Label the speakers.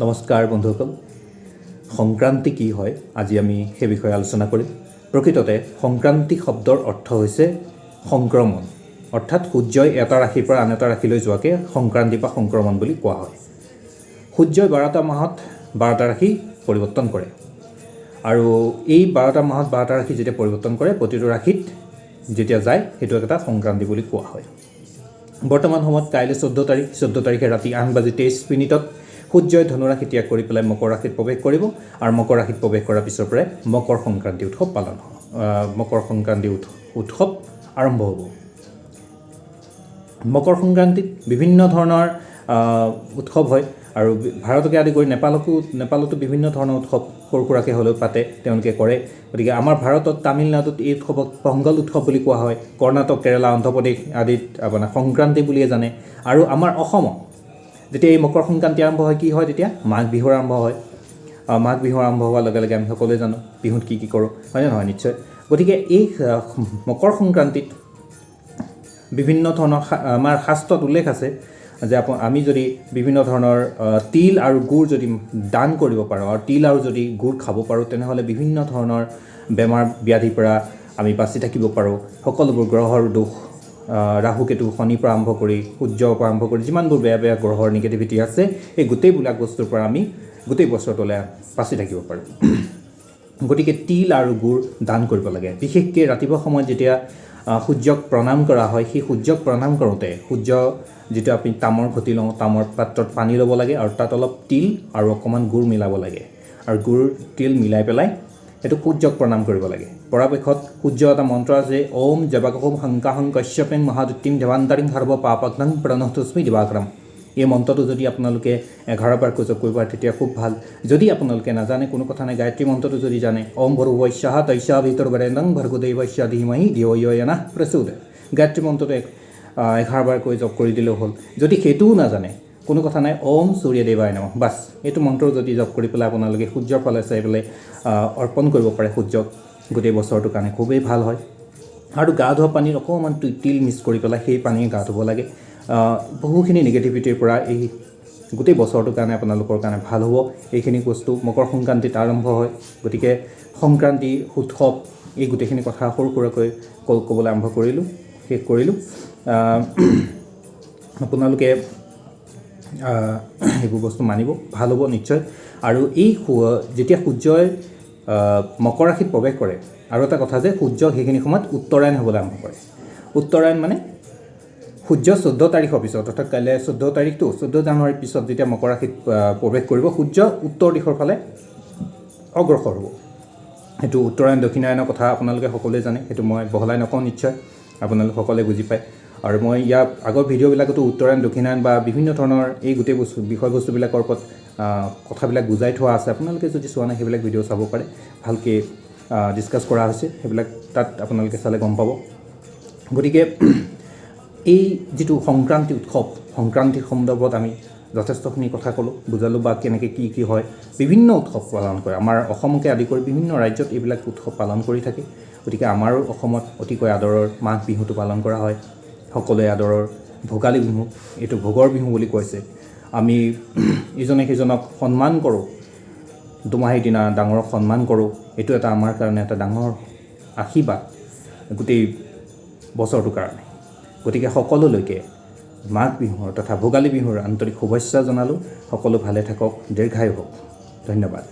Speaker 1: নমস্কাৰ বন্ধুসকল, সংক্ৰান্তি কি হয়, আজি আমি সেই বিষয়ে আলোচনা কৰিম। প্ৰকৃততে সংক্ৰান্তি শব্দৰ অৰ্থ হৈছে সংক্ৰমণ, অৰ্থাৎ সূৰ্যই এটা ৰাশিৰ পৰা আন এটা ৰাশিলৈ যোৱাকে সংক্ৰান্তি বা সংক্ৰমণ বুলি কোৱা হয়। সূৰ্যই 12টা মাহত 12টা ৰাশি পৰিৱৰ্তন কৰে আৰু এই 12টা মাহত 12টা ৰাশি যেতিয়া পৰিৱৰ্তন কৰে, প্ৰতিটো ৰাশিত যেতিয়া যায়, সেইটো এটা সংক্ৰান্তি বুলি কোৱা হয়। বৰ্তমান সময়ত কাইলৈ 14 তাৰিখ, 14 তাৰিখে ৰাতি 8 বাজি 23 মিনিটত সূৰ্যই ধনুৰাশি ত্যাগ কৰি পেলাই মকৰ ৰাশিত প্ৰৱেশ কৰিব আৰু মকৰ ৰাশিত প্ৰৱেশ কৰাৰ পিছৰ পৰাই মকৰ সংক্ৰান্তি উৎসৱ পালন হয়, মকৰ সংক্ৰান্তি উৎসৱ আৰম্ভ হ'ব। মকৰ সংক্ৰান্তিত বিভিন্ন ধৰণৰ উৎসৱ হয় আৰু ভাৰতকে আদি কৰি নেপালতো বিভিন্ন ধৰণৰ উৎসৱ সৰু সুৰাকৈ হ'লেও পাতে, তেওঁলোকে কৰে। গতিকে আমাৰ ভাৰতত, তামিলনাডুত এই উৎসৱক পংগল উৎসৱ বুলি কোৱা হয়। কৰ্ণাটক, কেৰালা, অন্ধ্ৰপ্ৰদেশ আদিত আপোনাৰ সংক্ৰান্তি বুলিয়ে জানে। আৰু আমাৰ অসমত যেতিয়া এই মকৰ সংক্ৰান্তি আৰম্ভ হয়, কি হয়? তেতিয়া মাঘ বিহুৰ আৰম্ভ হয়। মাঘ বিহু আৰম্ভ হোৱাৰ লগে লগে আমি সকলোৱে জানো বিহুত কি কি কৰোঁ, হয়নে নহয়? নিশ্চয়। গতিকে এই মকৰ সংক্ৰান্তিত বিভিন্ন ধৰণৰ আমাৰ শাস্ত্ৰত উল্লেখ আছে যে আমি যদি বিভিন্ন ধৰণৰ তিল আৰু গুৰ যদি দান কৰিব পাৰোঁ আৰু তিল আৰু যদি গুৰ খাব পাৰোঁ, তেনেহ'লে বিভিন্ন ধৰণৰ বেমাৰ ব্যাধিৰ পৰা আমি বাচি থাকিব পাৰোঁ। সকলোবোৰ গ্ৰহৰ দোষ, ৰাহু, কেতু, শনিৰ পৰা আৰম্ভ কৰি, সূৰ্যৰ পৰা আৰম্ভ কৰি যিমানবোৰ বেয়া বেয়া গ্ৰহৰ নিগেটিভিটি আছে, এই গোটেইবিলাক বস্তুৰ পৰা আমি গোটেই বছৰটোলৈ বাচি থাকিব পাৰোঁ। গতিকে তিল আৰু গুৰ দান কৰিব লাগে। বিশেষকৈ ৰাতিপুৱা সময়ত যেতিয়া সূৰ্যক প্ৰণাম কৰা হয়, সেই সূৰ্যক প্ৰণাম কৰোঁতে সূৰ্য যিটো আমি তামৰ ঘটি লওঁ, তামৰ পাত্ৰত পানী ল'ব লাগে আৰু তাত অলপ তিল আৰু অকণমান গুৰ মিলাব লাগে আৰু গুৰ তিল মিলাই পেলাই সেইটো সূৰ্যক প্ৰণাম কৰিব লাগে। পৰাপক্ষত সূৰ্য এটা মন্ত্ৰ আছে, "ওম জবাকহুম শংকাহং কশ্যপেং মহাদুতিম দেৱান্তৰিং সৰ্ব পাপঘ্নং প্ৰণতোস্মি দিবাকৰম"। এই মন্ত্ৰটো যদি আপোনালোকে 11 বাৰকৈ জপ কৰিব পাৰে, তেতিয়া খুব ভাল। যদি আপোনালোকে নাজানে, কোনো কথা নাই। গায়ত্ৰী মন্ত্ৰটো যদি জানে, "ওম ভূৰ্ভুৱঃস্বঃ তৎসবিতুৰ্বৰেণ্যং ভৰ্গোদেৱস্য ধীমহি ধিয়ো য়ো নঃ প্ৰচোদয়াৎ", গায়ত্ৰী মন্ত্ৰটো 11 বাৰকৈ জপ কৰি দিলেও হ'ল। যদি সেইটোও নাজানে, কোনো কথা নাই। "ওম সূৰ্যদেৱায় নমঃ", বাছ, এইটো মন্ত্ৰ যদি জপ কৰি পেলাই আপোনালোকে সূৰ্যৰ ফালে চাই পেলাই অৰ্পণ কৰিব পাৰে সূৰ্যক, গোটেই বছৰটোৰ কাৰণে খুবেই ভাল হয়। আৰু গা ধোৱা পানীত অকণমান তিল মিক্স কৰি পেলাই সেই পানীয়ে গা ধুব লাগে। বহুখিনি নিগেটিভিটিৰ পৰা এই গোটেই বছৰটোৰ কাৰণে আপোনালোকৰ কাৰণে ভাল হ'ব। এইখিনি বস্তু মকৰ সংক্ৰান্তিত আৰম্ভ হয়। গতিকে সংক্ৰান্তি উৎসৱ, এই গোটেইখিনি কথা সৰু সুৰাকৈ ক'বলৈ আৰম্ভ কৰিলোঁ, শেষ কৰিলোঁ। আপোনালোকে এইবোৰ বস্তু মানিব, ভাল হ'ব নিশ্চয়। আৰু এই যেতিয়া সূৰ্যই মকৰ ৰাশিত প্ৰৱেশ কৰে, আৰু এটা কথা যে সূৰ্য সেইখিনি সময়ত উত্তৰায়ণ হ'বলৈ আৰম্ভ কৰে। উত্তৰায়ণ মানে সূৰ্য 14 তাৰিখৰ পিছত, অৰ্থাৎ কাইলৈ 14 তাৰিখটো, 14 জানুৱাৰীৰ পিছত যেতিয়া মকৰ ৰাশিত প্ৰৱেশ কৰিব, সূৰ্য উত্তৰ দিশৰ ফালে অগ্ৰসৰ হ'ব। সেইটো উত্তৰায়ণ দক্ষিণায়নৰ কথা আপোনালোকে সকলোৱে জানে, সেইটো মই বহলাই নকওঁ, নিশ্চয় আপোনালোক সকলোৱে বুজি পায়। আৰু মই ইয়াৰ আগৰ ভিডিঅ'বিলাকতো উত্তৰায়ণ দক্ষিণায়ন বা বিভিন্ন ধৰণৰ এই গোটেই বস্তু বিষয়বস্তুবিলাকৰ ওপৰত কথাবিলাক বুজাই থোৱা আছে। আপোনালোকে যদি চোৱা নাই, সেইবিলাক ভিডিঅ' চাব পাৰে। ভালকৈ ডিছকাছ কৰা হৈছে সেইবিলাক, তাত আপোনালোকে চালে গম পাব। গতিকে এই যিটো সংক্ৰান্তি উৎসৱ, সংক্ৰান্তিৰ সন্দৰ্ভত আমি যথেষ্টখিনি কথা ক'লোঁ, বুজালোঁ বা কেনেকৈ কি কি হয়। বিভিন্ন উৎসৱ পালন কৰে, আমাৰ অসমকে আদি কৰি বিভিন্ন ৰাজ্যত এইবিলাক উৎসৱ পালন কৰি থাকে। গতিকে আমাৰো অসমত অতিকৈ আদৰৰ মাঘ বিহুটো পালন কৰা হয়। সকলোৱে আদৰৰ ভোগালী বিহু, এইটো ভোগৰ বিহু বুলি কৈছে। আমি ইজনে সিজনক সন্মান কৰোঁ, দোমাহীৰ দিনা ডাঙৰক সন্মান কৰোঁ। এইটো এটা আমাৰ কাৰণে এটা ডাঙৰ আশীৰ্বাদ গোটেই বছৰটোৰ কাৰণে। গতিকে সকলোলৈকে মাঘ বিহুৰ তথা ভোগালী বিহুৰ আন্তৰিক শুভেচ্ছা জনালোঁ। সকলো ভালে থাকক, দীৰ্ঘায়ু হওক। ধন্যবাদ।